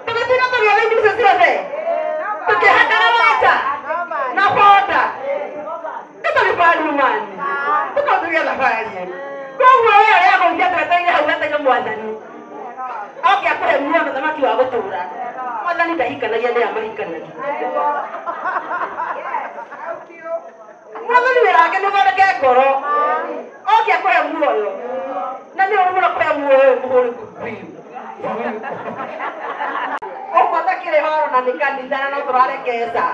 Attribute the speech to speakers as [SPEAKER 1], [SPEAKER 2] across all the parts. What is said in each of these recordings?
[SPEAKER 1] Tũgĩtinda tũgĩothe indo icio ciothe tũkĩhandaga wanja na boda tũtũgĩbarumani tũkautugia thabarĩ. Koguo we ũrĩa agũithia twetereire hau wetereire mwathani oke akũhe muoyo mũthamaki wa gũtũra. Mwathani ndahikanagia, nĩ amahikanagia. Mwathani wĩra wake nĩ ũthondeke ngoro oke akũhe muoyo, na nĩ ũru mũno kũhe muoyo ũyũ mũhũrĩku biũ ũguo takĩrĩ horo na nĩ kanitha na no tũrarekesa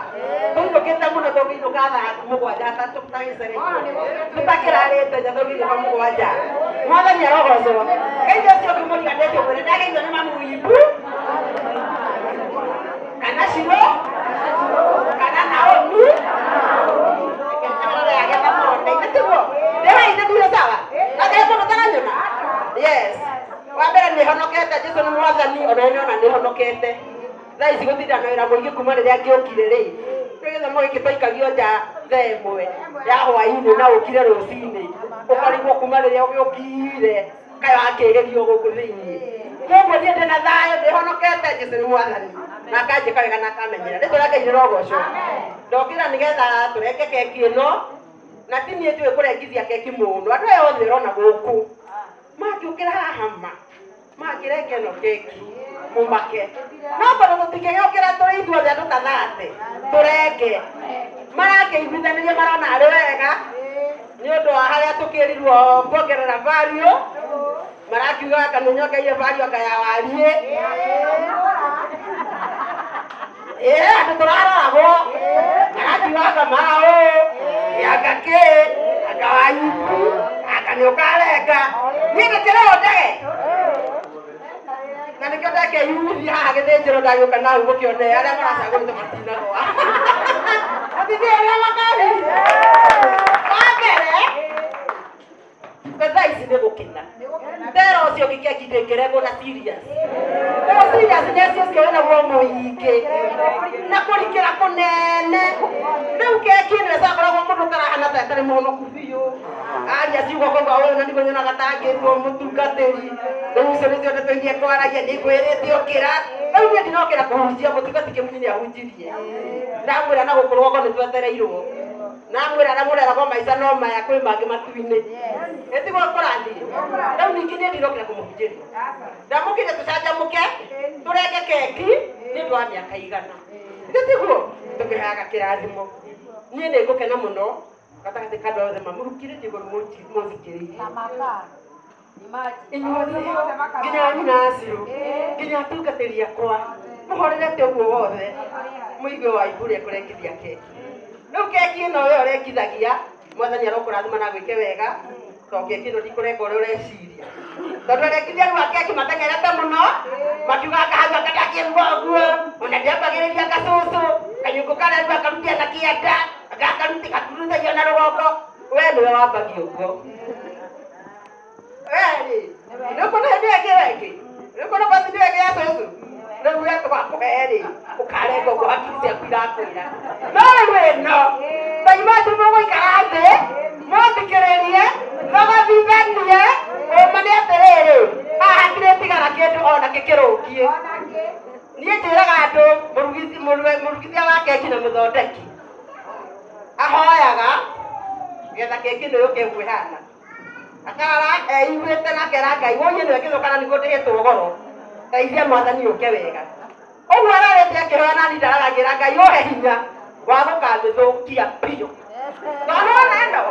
[SPEAKER 1] tũinũkĩte mũno. Tũngĩinũka thaa 7 tagĩcereire tũtakĩrarĩte nja, tũngĩinũka 7. Mwathani arogocwo. Geithio ũcio ũngĩ mũriganĩtie ũkwĩre ndageithio nĩ mamu Ibu kana Ciro kana Naomi tiguo ndĩraithĩ sawa na mũndũ taranyona. Yes, wa mbere nĩ honokete, Jesu nĩ mwathani, ona nĩ ona nĩ honokete. Thaa ici gũtinda na wĩra mũingĩ kuma rĩrĩa ngĩũkire rĩ, nĩ gĩthomo gĩkĩ twaikagio nja thaa 1 ya hwainĩ na ũkire rũcinĩ ũkarigwo kuma rĩrĩa ũgĩũkire kaĩ wakĩgerio gũkũ thĩiniĩ. Koguo niĩ ndĩna thayũ, ndĩhonokete, Jesu nĩ mwathani na akanjĩka wega na akamenyera. Rĩtwa rĩa Ngai rĩrogocwo. Ndokĩra nĩgetha tũrenge keki ĩno, na ti niĩ njũĩ kũrengithia keki mũno. Andũ aya othe ũrona gũkũ mangĩũkĩra haha ma mangĩrenga ĩno keki mũmake, no tondũ tũtingĩgĩũkĩra tũrĩ ithuothe andũ ta thate tũrenge, marakĩiguithanĩria marona arĩ wega nĩ ũndũ wa harĩa tũkĩrirwo kuongerera value. Marakiuga anga nĩ nyongeire value anga ya wariĩ. Ĩĩ, andũ tũraroragwo marakiuga anga mara ũũ anga kĩ anga waibu anga nĩ ũkarenga. Niĩ ndĩkĩrĩrwo ndege na nĩkĩo ndakeyumithia haha gĩthĩnjĩro, ndagĩũka na hau gũkĩone arĩa maracagũrĩte matinagwa mũtithie ũrĩa makari. Wa mbere thaa ici nĩ gũkena ndera ũcio ũngĩ keki ndĩngĩrengwo na serious ũyũ seriousness ũcio wĩnaguo mũingĩ na kũrikĩra kũnene. Rĩu keki ĩno ĩcagũragwo mũndũ ũtarahana ta ĩtarĩ mũhonoku biũ aria ciugo koguo ũyũ na nĩguo nyonaga tangĩtwo mũtungatĩri. Rĩu icio nĩcio ndeto iria kwaragia nĩ ngwĩrĩte ũkĩra. Rĩu niĩ ndinokĩra kũhunjia, mũtungati kĩmunyi nĩ ahunjirie. Ndamwĩra na gũkũ rũgongo nĩ twetereirwo, namwĩra arĩa mũreragwo maica no maya kwĩ mangĩ matu-inĩ ĩtiguo kũrathiĩ. Rĩu ningĩ niĩ ndinokĩra kũmũhunjĩria, ndamũkire tũcanjamũke tũrenge keki nĩ ũndũ wa mĩaka 100 ithe tiguo tũkĩheaga kĩrathimo. Niĩ nĩ ngũkena mũno gatagatĩ ka andũ othe mamũrukire ndigũ mũthikĩrĩirie inyuothe, nginya nyina acio, nginya atungatĩri akwa mũhorerete ũguo wothe mũigue wa ibu ũrĩa kũrengithia keki. Rĩu keki ĩno we ũrengithagia, mwathani arokũrathima na gwĩke wega, tondũ keki ĩno ndikũrenga ũrĩa ũreciria, tondũ arengithia rĩu a keki mateng'erete mũno makiuga akahau akandakĩruga ũguo ona ndĩambagĩrĩria gacũcũ kanyũngũ karĩa rĩu akarutia na kĩanda gakaruti gaturuthagia na rũgongo. We nĩwe wambagia ũguo we-rĩ nĩũkuona hĩndĩ ĩyo ĩngĩ wengĩ nĩũkuona bathi ĩyo ĩngĩ ya cũcũ. Rĩu we tũgakũhe-rĩ ũkarenga ũguo hakiri ciaku irakwĩra, no rĩu ĩno taimati mũgũikara thĩ mũthikĩrĩrie thogothithanie. Ũma nĩ atĩrĩrĩ, haha hatirĩtigara kĩndũ ona kĩ kĩrũngiĩ. Niĩ njĩraga andũ mũrugithia wa keki na mũthondeki ahoyaga getha keki ĩno yũke ũguo ĩhana, akarara eiguĩte na akera Ngai wũi ĩno ĩngĩthũkana nĩguo ndĩhĩtwo goro, teithia mwathani yũke wega. Ũguo ararĩte akĩhoya nani ndararagĩra Ngai ũhe hinya wa gũkamĩthũkia biũ, tondũ wona ĩno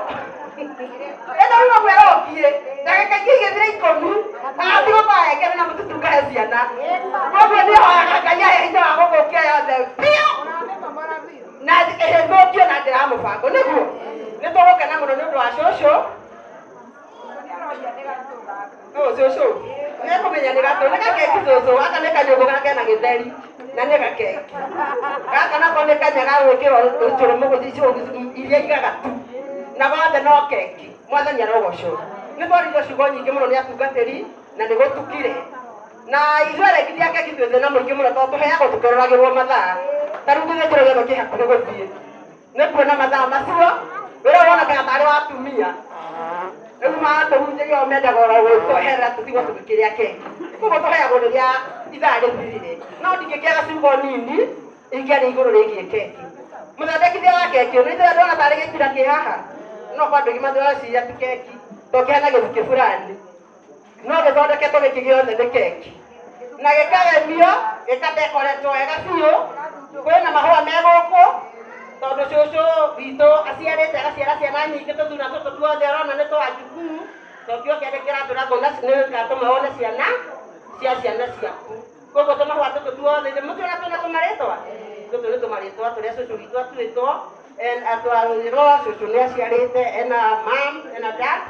[SPEAKER 1] ĩno rĩu ũguo ĩrũngiĩ ndagĩka ingĩ igĩthira 10 agatigwo mahengere na mũtutungahe ciana. Koguo niĩ hoyaga Ngai ahe hinya wa gũthũkia yothe biũ na ĩthũkio na njĩra ya mũbango. Nĩguo nĩ tũgũkena mũno nĩ ũndũ wa cũcũ. Ũũ cũcũ nĩ ekũmenya nĩ gatũ nĩ gakeki cũcũ gaka nĩ kanyũngũ gaka kena gĩtheri na nĩ gakeki gaka nako nĩ kanya ga gwĩkĩrwo ũcũrũ mũgũci iria igagatu na gothe no keki. Mwathani arogocwo. Nĩ twaririo ciugo nyingĩ mũno nĩ atungatĩri na nĩ gũtukire na ithuĩ arengithia keki twĩ thĩna mũingĩ mũno tondũ tũheagwo tũkĩroragĩrwo mathaa. Ta rĩu gĩthĩnjĩro gĩothe kĩ hakuhĩ gũthiĩ nĩ kuona mathaa macio wĩra ũyũ wonekaga tarĩ wa atumia. Rĩu matũhunjĩria o mendaga oro gwĩtweherera tũtigwo tũgĩkĩrĩa keki. Koguo tũheagwo rĩrĩa ithaa rĩthirire. No ndingĩkĩaga ciugo nini ingĩaria igũrũ rĩgiĩ keki. Mũthondekithia wa keki ũyũ, nĩ ndona tarĩ gĩkira kĩ haha. No kwa andũ aingĩ matiraciria ti keki, to kĩhana gĩthukĩ fulani. No gĩthondeketwo gĩkĩ gĩothe nĩ keki. Na gĩkagemio, gĩkadekoretwo wega biũ. Kwĩna mahũa me gũkũ, tondũ cũcũ witũ aciarĩte agaciara ciana nyingĩ tũthuna tũtũ tuothe ũrona nĩ twa njukuu. Tondũ kĩo kĩratũra ngona nĩ gatũma wone ciana cia ciana ciaku. Koguo tũmahũa tũtũ tuothe mũtiona twĩna tũmarĩtwa? Tũtũ nĩ tũmarĩtwa tũrĩa cũcũ witũ atuĩtwo. Atwarĩrwo cũcũ nĩ aciarĩte ena mam ena dad,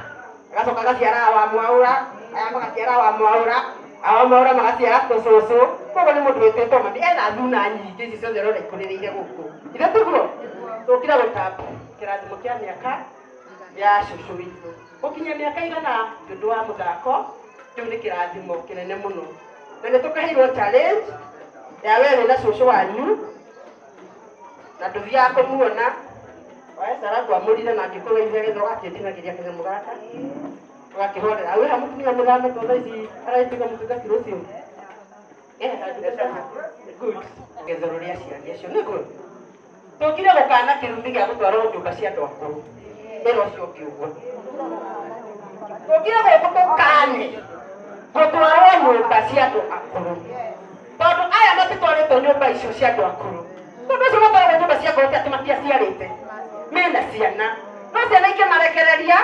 [SPEAKER 1] agacoka agaciara wa mwaũra, aya magaciara wa mwaũra, awa mwaũra magaciara tũcũcũ. Koguo nĩ mũndũ wĩtĩtwo mami, ena thuna nyingĩ ici ciothe ũrona ikũrĩrĩire gũkũ. Ithe tiguo? Tũkire gũtamba kĩrathimo kĩa mĩaka ya cũcũ witũ. Gũkinyia mĩaka igana ti ũndũ wa mũthako, kĩu nĩ kĩrathimo kĩnene mũno. Na nĩ tũkaheirwo challenge ya we wĩna cũcũ wanyu na ndũthiaga kũmuona. Wae Sara ngwamũrire na ngĩkũgeithia getha ũgakĩndinagĩria kanyamũ gaka ũgakĩhorera. Wĩha mũtumia mũthame tondũ thaa ici aragĩtuĩka mũtungati rũciũ. Good. Gethero rĩa aciari acio nĩguo. Tũkire gũkana kĩrumi gĩa gũtwarwo nyũmba cia andũ akũrũ. Wĩra ũcio ũngĩ ũguo. Tũkire gũkũ tũkane gũtwarwo nyũmba cia andũ akũrũ. Tondũ aya matitwarĩtwo nyũmba icio cia andũ akũrũ. Tondũ acio matwaragwo nyũmba cia akũrũ ti atĩ matiaciarĩte. Mena ciana. No ciana ikĩmarekereria,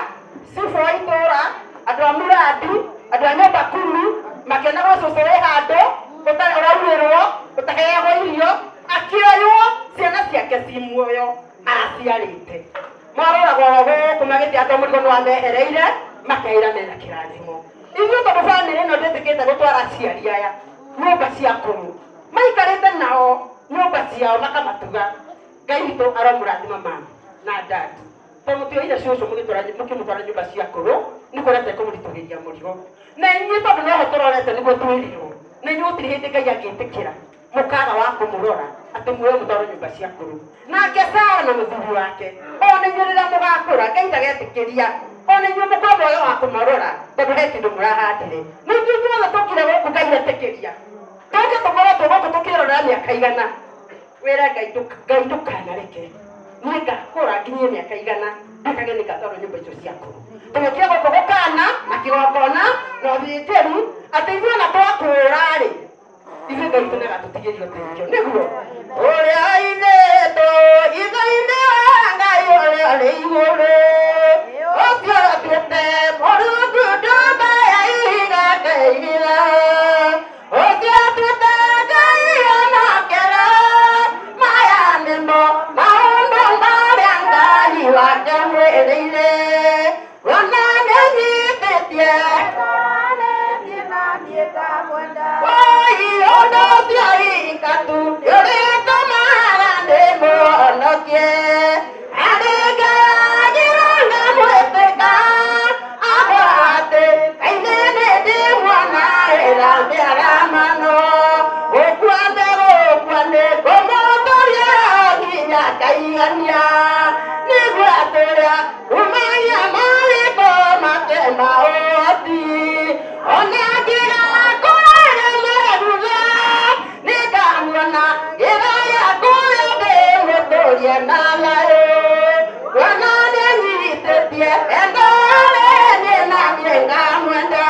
[SPEAKER 1] cibũ wa itũũra, andũ a mũrandi, andũ a nyũmba kumi, makĩonagwo cũcũ wĩ handũ, ũraurĩrwo, ũtaheagwo irio, akĩoywo ciana ciake ci muoyo araciarĩte. Maroragwo gũkũ magĩthiĩ atĩ mũrigo nĩ wamehereire, makeira mena kĩrathimo. Ithuĩ tondũ bamĩrĩ ĩno ndĩtĩkĩte gũtwara aciari aya nyũmba cia akũrũ, maikarĩte nao nyũmba ciao makamatuga. Ngai witũ aromũrathima mama na dad. Tondũ mũtioire cũcũ mũkĩmũtwara nyũmba cia akũrũ, nĩ kuona tekũmũritũhĩria mũrigo. Na inyuĩ tondũ noho tũrorete nĩguo twĩrirwo, na inyuĩ gũtirĩ hĩndĩ Ngai angĩtĩkĩra mũkaga wa kũmũrora atĩ muoe mũtwarwo nyũmba cia akũrũ. Nake Sara na mũthuri wake, ona inyuĩ rĩrĩa mũgakũra, Ngai ndagetĩkĩria ona inyuĩ mũkorwo mwega wa kũmarora tondũ he kĩndũ mũrahandire. Nĩ ithuĩ ithuothe tũkire gũkũ Ngai etĩkĩria. Tũke tũkorwo twĩ gũkũ tũkĩrorera mĩaka igana. Wĩre Ngai Ngai ndũkanareke niĩ ngakũra nginyie mĩaka igana ndikage nĩ ngatwarwo nyũmba icio cia akũrũ. Tũgĩkire gũkũ gũkana na kĩgongona na ũthĩnjĩri atĩ ithuĩ ona twakũra-rĩ, ithuĩ Ngai witũ nĩagatũtigĩria ũteithio. Nĩguo ũrĩa oinĩtwo ithe-inĩ wa Ngai ũrĩa ũrĩ igũrũ, ũcio atuĩte Mũrungu ndũmba ya ihiga ngeigĩra, ũcio atuĩte Ngai onokera, maya nĩmo maũndũ marĩa Ngai wake mwĩrĩire. Ona nĩnyitĩtie Oi, ũndũ ũcio ikatu nĩũrĩtũmaga ndĩmũhonokie. Arĩngayagĩra ngamwĩtĩka, agwatĩ Ngai nĩ ndĩmuona ĩra mĩaramano. Gũkua ndĩgũkua nĩngũmũtũria nginya ngaigania. Nĩguo atũrĩa umagia mawĩko make ma ũhoti. Ona ngĩgakũra marũga, nĩngamuona ngĩra yakũrĩa ndĩmũtũrie na thayũ. Kuona nĩanyitĩtie endo niĩ na niĩ ngamwenda.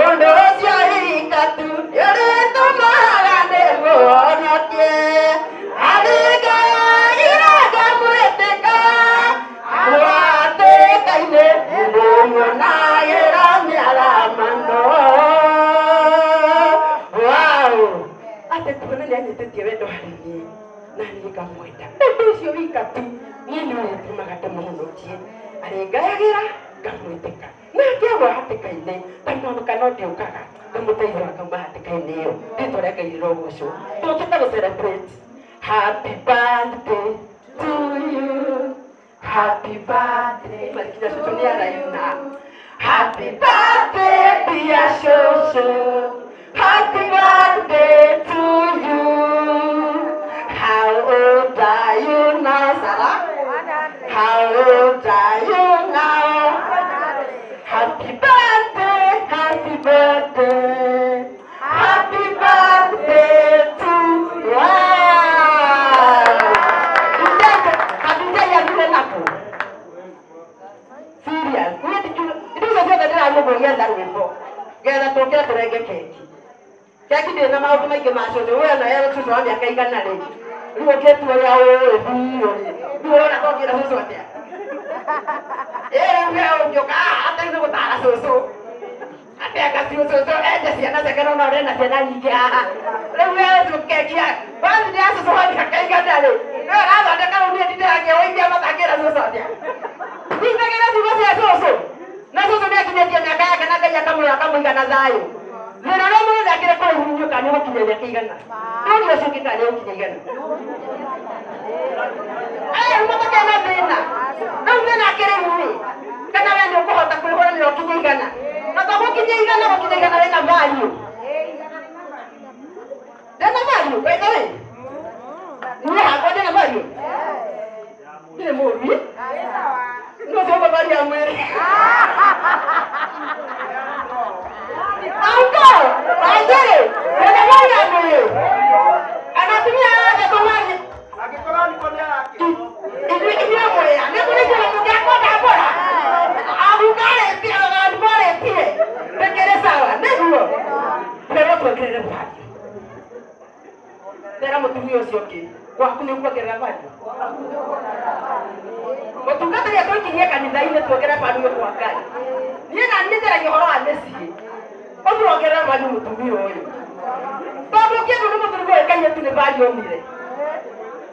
[SPEAKER 1] Ũndũ ũcio ikatu nĩũrĩtũmaga ndĩmũhonokie. Arĩngayagĩra ngamwĩtĩka, agwatĩka-inĩ nĩndĩmuonagĩra mĩaramano. Wow! Atĩ kuona nĩanyitĩtie wendo harĩ niĩ na niĩ ngamwenda. Ũndũ ũcio wika tu niĩ nĩ ũrĩtũmaga ndĩmũhonokie. Arĩngayagĩra ngamwĩtĩka. Nake agwa hatĩka-inĩ ndamwamũka no ndĩũkaga ngamũteithũra ngauma hatĩka-inĩ ĩyo. Rĩtwa rĩa Ngai rĩrogocwo. Tũkĩte gũ celebrate. Happy birthday to you. Happy birthday. Makinya cũcũ nĩ araina. Happy birthday dear cũcũ. Happy birthday to you. How old are you now, Sarah? How old are you now? Happy birthday, happy birthday. maingĩ ma cũcũ we ona we cũcũ wa mĩaka igana rĩ rĩu ũngĩtua ũrĩa ũĩ biũ rĩ rĩu ũrona ta ũngĩra cũcũ atĩa ĩ rĩu we ũngĩũka haha nĩ gũtara cũcũ atĩ anga cũcũ ende ciana ciake no ũrĩ na ciana nyingĩ haha rĩu we ũkekia bathi ya cũcũ wa mĩaka igana rĩ nĩwe ũrathondeka rĩu niĩ ndindĩragia ũimbia matangĩra cũcũ atĩa ndindagĩra ciugo cia cũcũ na cũcũ nĩakinyĩtie mĩaka yake na Ngai akamũra akamũiga na thayũ thĩna ũrĩa mũnene akĩrĩ kũraihu inyuĩ kana nĩũgũkinya mĩaka igana rĩu ũcio ũngĩ kana nĩũgũkinya igana rĩu mũtũkĩe na thĩna rĩu thĩna akĩrĩ rĩ kana we nĩũkũhota kwĩhũranĩra ũkinye igana na to gũkinya igana gũkinya igana wĩna value ndĩna value by the way niĩ hakwa ndĩna value ndirĩ mũũru no thoma value ya mwĩrĩ Uncle, Wanjĩrĩ, ndĩna value ya mwĩrĩ anatumia othe tũmari
[SPEAKER 2] Angĩkorwo nĩko nĩarakĩrwo
[SPEAKER 1] inyuĩ mũrĩa nĩ kũrĩ mũngĩakondambũra agukarĩtie agukarĩtie ndĩkĩrĩ sawa nĩguo rĩrwo tuongerere value tera mũtumia ũcio ũngĩ gwaku nĩ ũkuongerera value mũtungatĩri atũikirie kanitha-inĩ tuongerere value kwa Ngai niĩ na niĩ njaragia ũhoro wa mĩciĩ ũthiĩ wongerere value mũtumia ũyũ tondũ ũkĩendwo nĩ mũthuri ũyũ tu nĩ value onire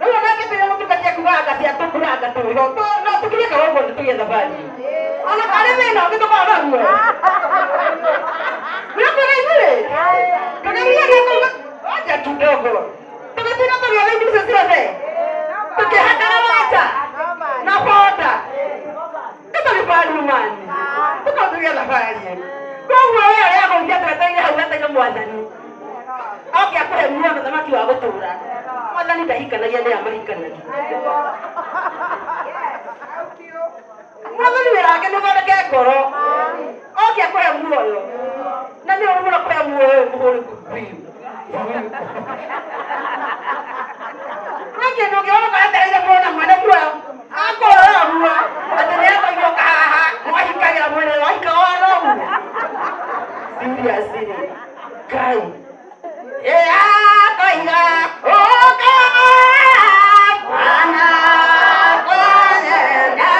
[SPEAKER 1] rĩu ona ngĩtĩra mũtungatĩri akiuga anga cia tũkũranga tũrĩho no tũkirie kaũguo nĩ tũgĩetha value ona karĩ thĩna ũngĩ tũkoragwo naguo nĩkwĩra ithuĩ tũgeria nĩkauga waja kidogo tũgĩtinda tũgĩetha indo icio ciothe tũkĩhakaga wanja na boda tũtarĩ value mani tũkaũtũgĩetha value koguo we ũrĩa agũithia twetereire hau wetereire mwathani oke akũhe muoyo mũthamaki wa gũtũũra mwathani ndahikanagia nĩ amahikanagia mwathani wĩra wake nĩ ũthondeke ngoro oke akũhe muoyo na nĩ ũru mũno kũhe muoyo mũhũrĩku biũ nĩ kĩndũ ũngĩona wetereire muona mwene muoyo akorora guo atĩ nĩ ekũigũka haha mwahikagĩra mwene wahikaga oro ũguo seriously Ngai akoiga ũka mwana kwanyenda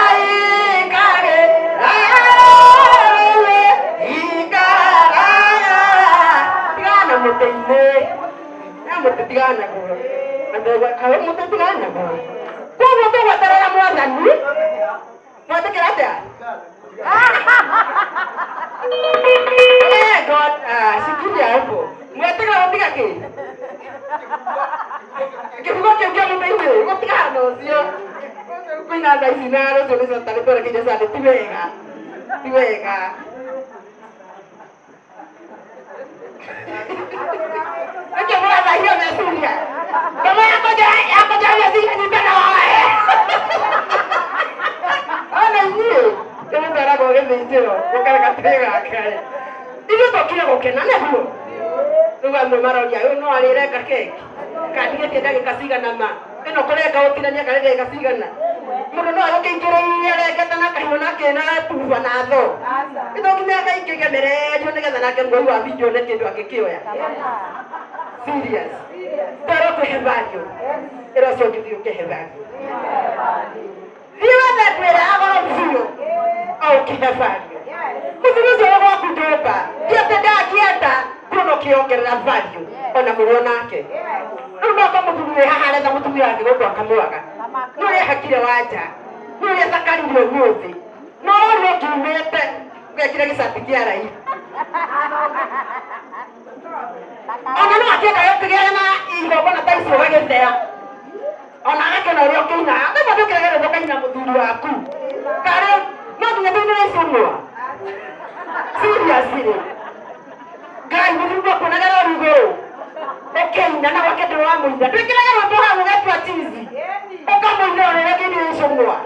[SPEAKER 1] aikare nawe ikaraga tigana mũtĩ-inĩ na mũtĩ tigana naguo andũ mũtĩ tigana naguo koguo tũgweterera mwathani mwetĩkĩra atĩa Eh, God, shikilia hapo. Mwetĩkĩra gũtiga kĩ? Kĩhugo kĩu kĩa mũtĩ-inĩ, gũtigana na ũcio. Kwĩna thaa ici na rũciũ nĩ Saturday twerekeire Sunday, ti wega. Ti wega. Nĩkĩo mũrathahio meciria. Ngoma yakũnjohia meciria nyitana wae. Ona inyuĩ tũmũtwaragwo gĩthĩnjĩro gũkareka tirĩ gake. Ithuĩ tũkire gũkena nĩguo rĩu amwe maroria ũyũ no arĩrenga keki kandigĩtie ndagĩka cigana ma ĩno kũrenga ũtinania karĩ ndagĩka cigana mũndũ no agũkĩingĩrĩire arengete na kahiũ na kĩna tuba na tho ĩto nginya akaingĩgemererio nĩgetha nake mweri wa video one kĩndũ angĩkĩoya serious twerwo twĩhe value ĩra ũcio ũngĩ thiĩ ũkĩhe value thiĩ wethe ndwĩra ya goro biũ o ũkĩhe value mũthuri ũcio wĩ gwaku nyũmba ti atĩ ndangĩenda kuona ũkĩongerera value ona mũrĩ onake rĩu no ko mũthuri wĩ haha aretha mũtumia wake gũkũ akamwaga nĩ ũrĩa hakire wanja nĩ ũrĩa thakarire ũmũthĩ no ũrĩa ũkiumĩte ũgekĩra gĩcati kĩa raithi ona no akĩenda gũkĩgĩa na igongona ta icio ũgagĩthea ona agakena ũrĩa ũkĩina rĩmwe ndũkĩrege rwĩmbo ũkaina mũthuri waku karĩ no nginya tũinĩre icũng'wa seriously Ngai mũthuri akuonaga rori igũrũ ũkĩina na gwake ndũrĩ wamũina ndwĩkĩraga rwĩmbo hau ũgatua tizi ũkamũinĩra ũrĩa ũkĩinĩra icũng'wa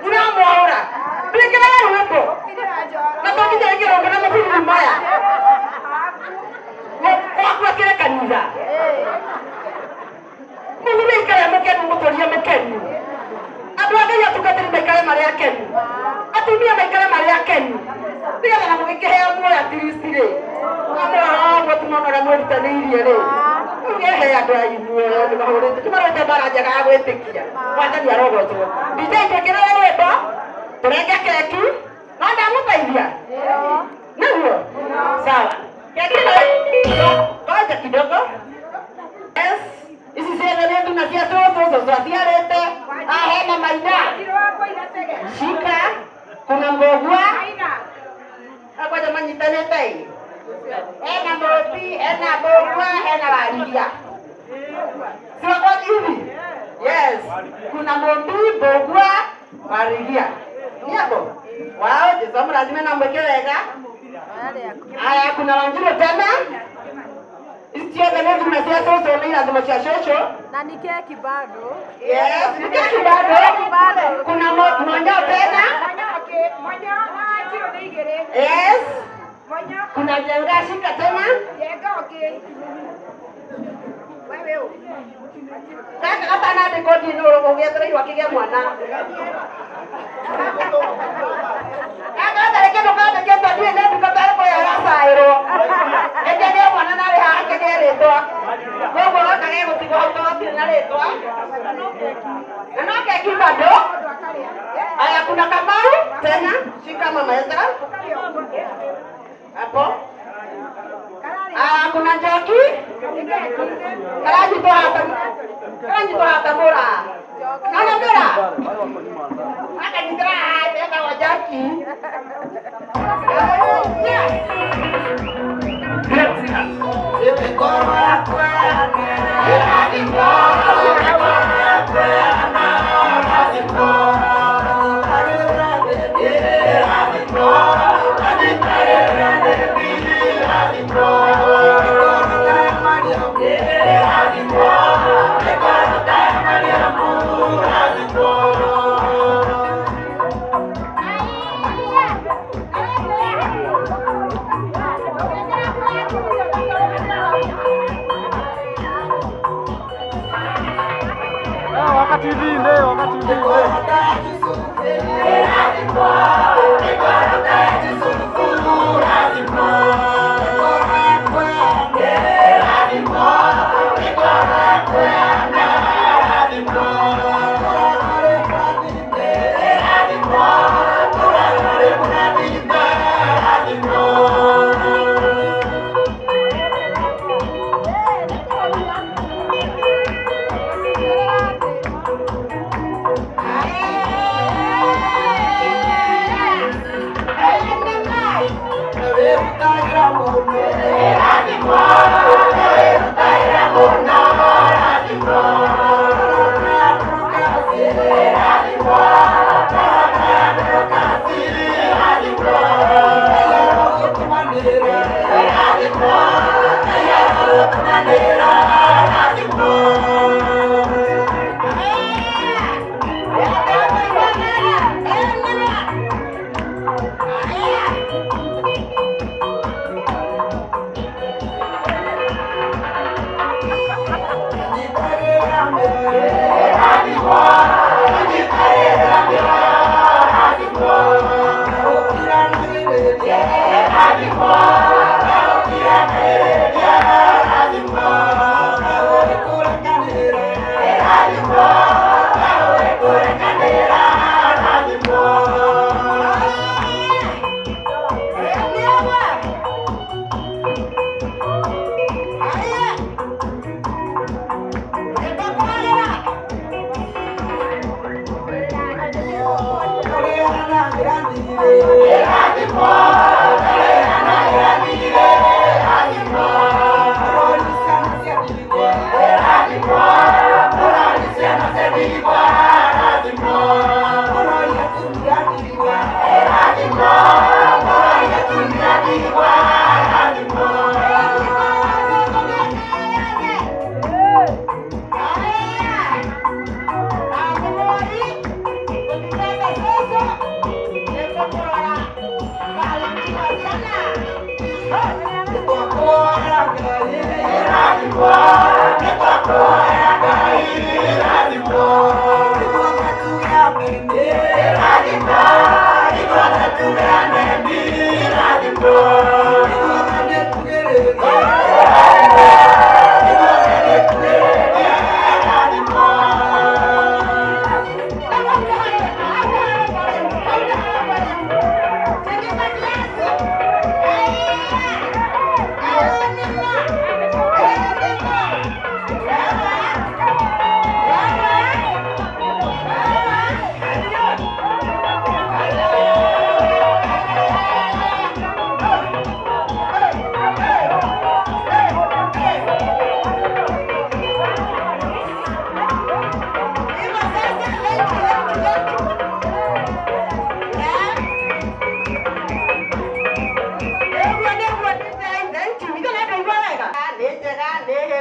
[SPEAKER 1] ndĩramwaũra ndwĩkĩraga rwĩmbo na to nginya wĩkĩre rwĩmbo na mabururi maya gwaku akĩrĩ kanitha mũthuri aikare mũkenu mũtũrie mũkenu andũ a Ngai atungatĩri maikare marĩ akenu atumia maikare marĩ akenu nĩgetha na mũgĩkĩheo muoyo at least rĩ Amwe tumona ũrĩa mwĩrutanĩirie rĩ. Rĩu he andũ a imuoyo nĩ mahũrĩte nĩ marũĩte mbara njega ya gwĩtĩkia. Mwathani arogocwo. DJ njĩkĩrĩre rwĩmbo tũrenge keki no ndamũteithia. Nĩguo? Sawa. Keki nĩ ngoja kidogo. Yes. Ici ciothe nĩ thuna cia cũcũ, cũcũ aciarĩte. Haha hena maina. Shika. Kuna mbogua. Kwanja manyitanĩte ĩ. Hena mũti, hena mbogua, hena warigia. Siwako hivi? Yes. Kuna mũmbi, mbogua, warigia. Ni hapo? Wao, Jesu amrathime na mweke wega. Haya, kuna Wanjiru tena. Ici ciothe nĩ thuna cia cũcũ, nĩ irathimo cia cũcũ.
[SPEAKER 3] Na ni keki bado.
[SPEAKER 1] Yes, ni keki bado. Kuna mwanyao tena. Yes. Kuna jenga shika tena. Kaka gatanandĩkwo ndiĩ nũ ũgĩetereirwo akĩgĩe mwana. Kaka gatarĩ kĩndũ kandĩkĩtwo ndiũĩ nĩ nduka tarĩ kũrĩa ũracaĩrwo. Ĩngĩ agĩe mwana na arĩ haha akĩgĩe rĩtwa. Koguo gaka gegũtigwo hau tondũ gatirĩ na rĩtwa. Na no keki bado. Aya, kuna Kamau tena. Shika mama Ezra. Hapo. Ah, kuna Njoki. Karanyitwo hata. Karanyitwo hata mũra. Naona mũra? Akanyitĩra haha etagwo Njoki.
[SPEAKER 3] Yeah.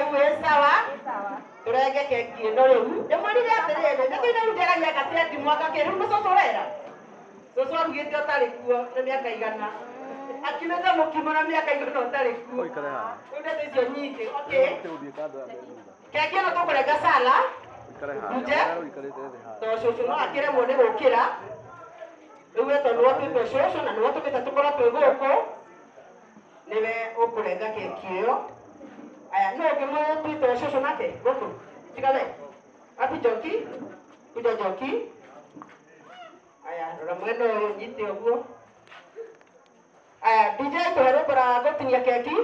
[SPEAKER 1] Yaku ĩ sawa. Tũrenge keki ĩno rĩu. Ndĩmwĩrire atĩrĩrĩ, nĩtũina rĩu ndĩragia gatĩa mwaka kĩ rĩu nĩ cũcũ ũrera. Cũcũ arugĩte ũtarĩ kuo na mĩaka igana. Akimĩte mũkimo na mĩaka igana ũtarĩ kuo. Rĩu ndeto icio nyingĩ. Okay. Keki ĩno tũkũrenga sala. Nje. Tondũ cũcũ no akĩremwo nĩ gũkĩra. Rĩu we tondũ nĩwe ũtuĩte cũcũ na nĩwe ũtũmĩte tũkorwo twĩ gũkũ, nĩwe ũkũrenga keki ĩyo. Aya, nũ ũngĩ mũtuĩte cũcũ nake gũkũ? Tiga we. Wapi Njoki? Kuja Njoki. Aya, rora mwena ũyũ nyite ũguo. Aya, DJ tũhe rwĩmbo rwa gũtinia keki.